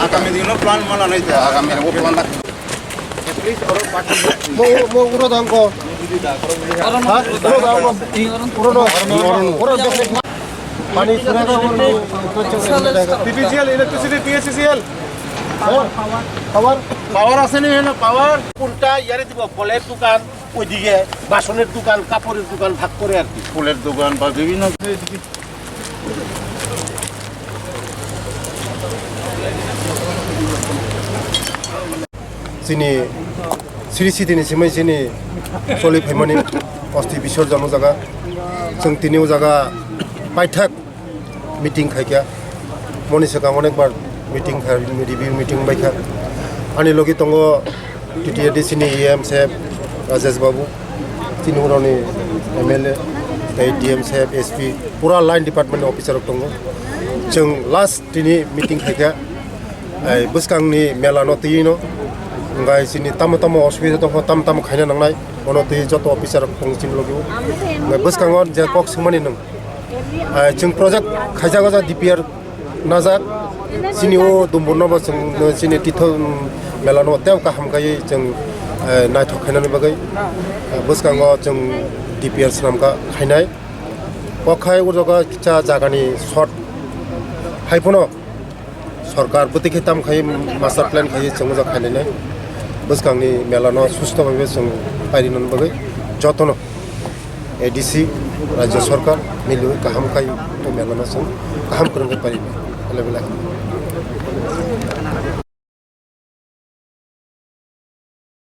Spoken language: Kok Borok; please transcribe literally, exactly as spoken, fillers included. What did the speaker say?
আগামী দিনো প্ল্যান বানানো হইতে আগামী দিনো প্ল্যান রাখ। Mo, mo, uro dangko. Ha? Uro dangko. Uro no. Uro no. Pani sura ka uro no. P P G L, electricity, P H E C L. Power, power. Power আছে নি হলো পাওয়ার? কোনটা ইয়ারে দিব? ফলের দোকান, ওইদিকে বাসনের দোকান, কাপড়ের দোকান ভাগ করে আর কি। ফুলের দোকান বা বিভিন্ন Chini Sri Siti ni simai chini choli phaimani osti bisorjon o jaga. Chwng tini o jaga paithak meeting khaikha. Moni swkang onekbar meeting kha, review meeting baikha. Ani logi tongo T T A D C ni E M saheb Rajesh Babu, tini uroni M L A, tei D M saheb, S P, pura line department ni officer rok tongo. Chwng last tini meeting khaikha, ai bwskangni mela no twi no, hwnkhai chini tamo tamo osubida tongkha, tamo tamo khaina nangnai, bono twi joto officer rok tongo chini logi o. Hwnkhai bwskango je kok swngmani nwng, ai chwng project khaijago ja D P R najak. Chini o Dumburno bo chwng chini tithok, um, mela no tei kaham khai chwng, eh, naithok khainani bagwi, eh, bwskango chwng D P R swnamkha khainai. O khai o jaga kisa jagani short hai phano sorkar bwtwi khe tam khai master plan khai chwng o jaga khainai. Bwskangni mela no susto bhabe chwng pairi nani bagwi jotono A D C, Rajya Sarkar miliwi kaham khai o mela no chwng kaham kwrwng khe pari belai belai.